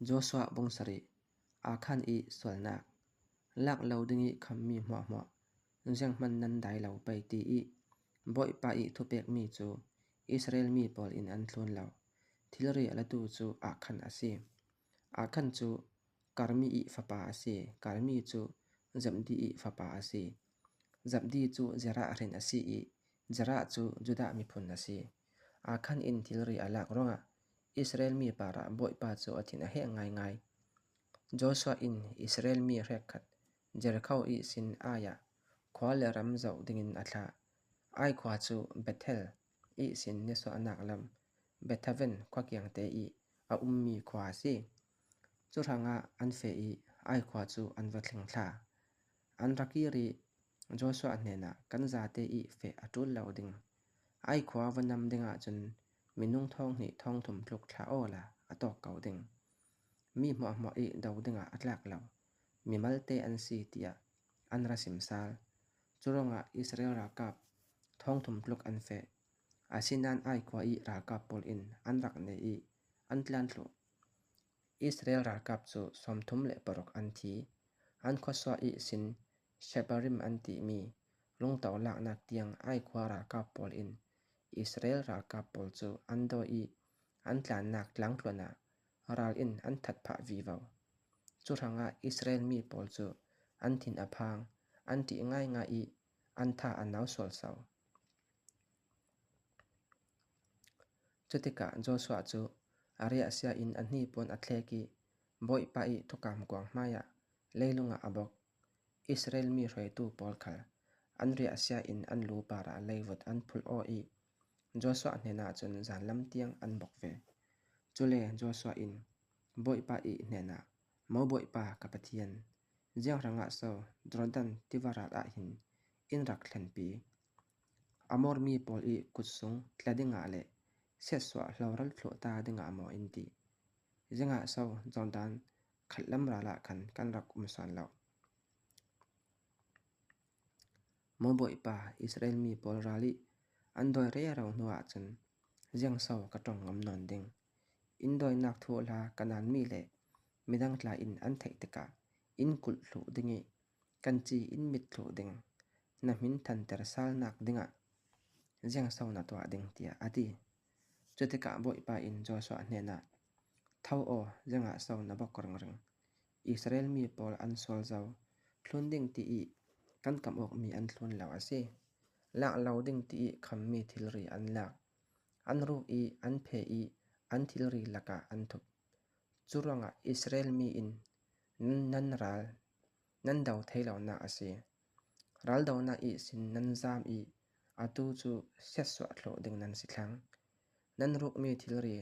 Joshua bung sarih, Akhan i sualnak, lak lo ding i khammi hmuahhmuah, zeihmanh nan dai lo pei ti i Bawipa i thupekmi cu Israel mi pawl in an thlun lo. Thilri a latu cu Akhan a si. Akhan cu Karmi i fapa a si, Karmi cu Zabdi i fapa a si. Zabdi cu Zerah hrin a si i Zerah cu Judah miphun a si. Akhan in thilri a lak ruangah Israel mi parah Bawipa cu a thin a heh ngaingai. Joshua in Israel mi hrekkhat Jericho i sin ai ah khua le ram zoh dingin a thlah. Ai khua cu Bethel i sin nisuahnak lam Bethaven khua kiangte i a ummi khua a si. Cu hrangah an feh i Ai khua cu an va thlengthla. An ra kir i Joshua hnenah kan zate i feh a ṭul lo ding. Ai khua va nam dingah cun minung thong hnih thong thum tluk thlah aw la a tawk ko ding. Mi hmuahhmuah i do dingah a tlak lo. Mi malte an si tiah an ra simsal. Cu ruangah Israel ralkap thong thum tluk an feh. Asinain Ai khua i ralkap pawl in an rak neh i an tlanhluh. Israel ralkap cu 36 an thi. An khuasua i sin Shebarim an timi lungto laknak tiang Ai khua ralkap pawl in Israel ralkap pawl cu an dawi i an tlannak tlangtluan ah ral in an that phah vivo. Cu hrangah Israel mi pawl cu an thin a phang, an ṭih ngaingai i an tha a nau sualsau. Cutikah Joshua cu a riahsia in a hnipuan a thlek i Bawipa i thukam kuang hmaiah leilung ah a bawk. Israel mi hruaitu pawl khal an riahsia in an lu parah leivut an phulh awh i Joshua hnenah cun zanlam tiang an bawk ve. Cule Joshua in Bawipa i hnenah, Maw Bawipa ka Pathian, zianghrang ah so Jordan tiva ral ah hin in rak thlenpi? Amor mi pawl i kutsung tla dingah le siatsuah hloral thluah ta dingah maw in ti? Zingah so Jordan khatlam ral ah khan kan rak um sual lo. Maw Bawipa, Israel mi pawl ral i an dawi rero hnuah cun ziangso ka tong ngam nawn ding. Inn dawinak thuhla Kanaan mi le midang tla in an theih tikah inn kulh hluh ding i kan ci in mit hluh ding, na min thanter salnak dingah ziangso na tuah ding tiah a ti. Cu tikah Bawipa in Joshua hnenah, Tho aw, ziangah so na bawk ringring. Israel mi pawl an sual zau, thlun ding ti i kan kam awkmi an thlun lo a si. Lak lo ding ti i khammi thilri an lak. An ruk i an pheh i an thilri lakah an thup. Cu ruangah Israel mi in nan ral nan do thai lonak a si. Raldonak i sin nan zaam i atu cu siatsuah hlawh ding nan si thlang. Nan rukmi thilri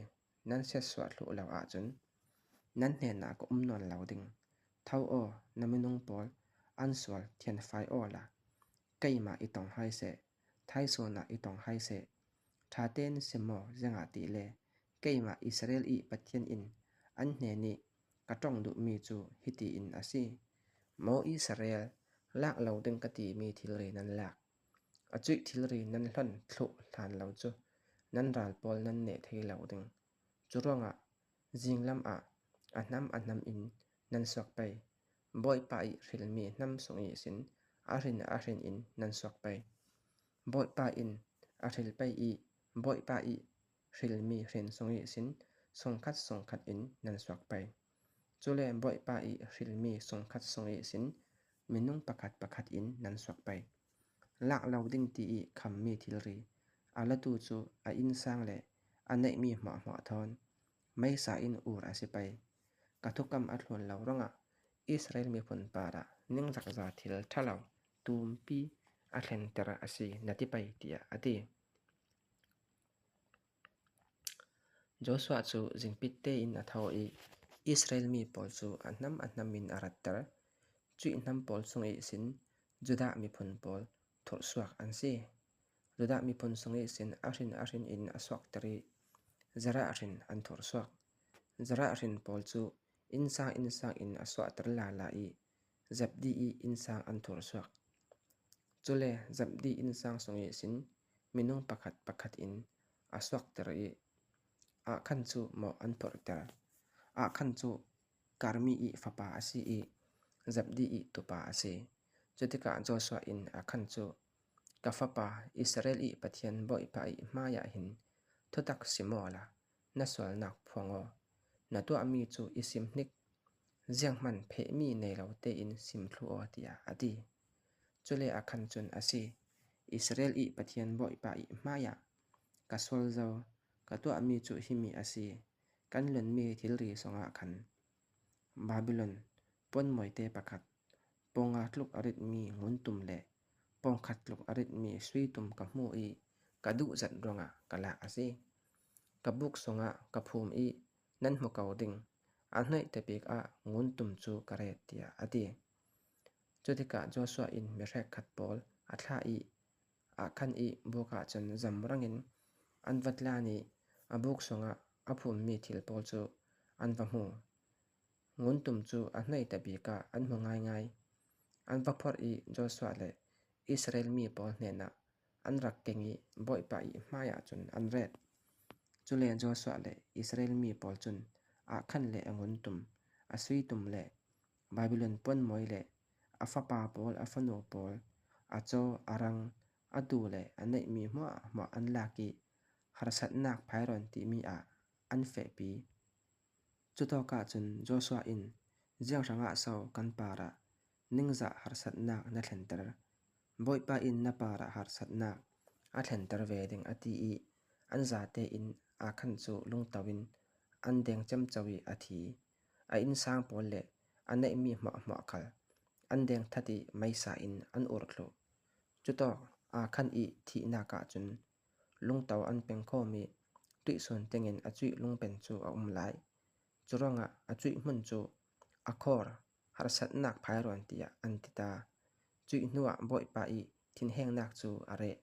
nan siatsuah hluh lo ahcun nan hnenah ka um nawn lo ding. Tho aw, na minung pawl an sual thianfai aw la. Keimah i tong hai seh, thaisun ah i tong hai seh. Ṭha tein si maw zingah ti le keimah Israel i Pathian in an hnen i ka tong duhmi cu hiti in a si. Maw Israel, lak lo ding ka timi thilri nan lak. A cuih thilri nan hlonh thluh hlan lo cu nan ral pawl nan neh thai lo ding. Cu ruangah zinglam ah a hnam a hnam in nan suak pei. Bawipa i hrilmi hnam sung ihsin a hrin a hrin in nan suak pei. Bawipa in a hril pei i Bawipa i hrilmi hrin sung ihsin sungkhat sungkhat in nan suak pei. Cule Bawipa i hrilmi sungkhat sung ihsin minung pakhat pakhat in nan suak pei. Lak lo ding ti i khammi thilri a latu cu a innsang le a neihmi hmuahhmuah thawn meisa in ur a si pei. Ka thukam a tluan lo ruangah Israel miphun par ah ningzakza thil ṭhalo tumpi a thlenter a si na ti pei tiah a ti. Joshua cu zingpit tein a tho i Israel mi pawl cu a hnam a hnam in a ratter. Cuih hnam pawl chung ihsin Judah miphun pawl thurhsuak an si. Judah miphun chung ihsin a hrin a hrin in a suakter i Zerah hrin an thurhsuak. Zerah hrin pawl cu innsang innsang in a suahter lala i Zabdi i innsang an thurhsuak. Cule Zabdi innsang sung ihsin minung pakhat pakhat in a suakter i ah khan cu mawh an phorhter. Ah khan cu. Karmi i fapa a si i Zabdi i tupa a si. Cutikah Joshua inn ah khan cu, Ka fapa, Israel i Pathian Bawipa i hmaiah hin thutak si maw la, na sualnak phuang aw. Na tuahmi cu i sim hnik, zianghmanh phehmi nei lo tein sim thlu aw, tiah a ti. Cule ah khan cun a si, Israel i Pathian Bawipa i hmaiah ka sual zau, ka tuahmi cu himi a si, kan lonmi thilri zongah khan Babilon puanmawite pakhat, pawnga tluk a ritmi nguntum le pawngkhat tluk a ritmi suitum ka hmuh i ka duh zat ruangah ka lak a si. Ka buk sungah ka phum i nan hmu ko ding, a hnoih te bik ah nguntum cu ka ret, tiah a ti. Cutikah Joshua in mi hrekkhat pawl a thlah i ah khan i buk ah cun zamrang in an va tlan i a buk sungah a phummi thil pawl cu an va hmu. Nguntum cu a hnoite bik ah an hmu ngaingai. An va phorh i Joshua le Israel mi pawl hnenah an rak keng i Bawipa i hmaiah cun an ret. Cule Joshua le Israel mi pawl cun Ahkhan le a nguntum, a suitum le Babilon puanmawi le a fapa pawl, a fanu pawl, a caw, a rang, a tuu le a neihmi hmuahhmuah an lak i harsatnak phairawn timi ah an fehpi. Cutawk ah cun Joshua in zianghrang ah so kan par ah ningzah harsatnak na thlenter. Bawipa in na par ah harsatnak a thlenter ve ding a ti i an zate in Akhan cu lungto in an deng cemco i a thi. A innsang pawl le a neihmi hmuahhmuah khal an deng that i meisa in an urhluh. Cutawk aa khan i thihnak ahcun lungto an peng khawm i tuihsun tengin a cuih lungpen cu a um lai. Curuangah a cuih hmun cu a khor harsatnak phairawn tiah an ti ta. Cuih hnuah Bawipa i thinhengnak cu a reh.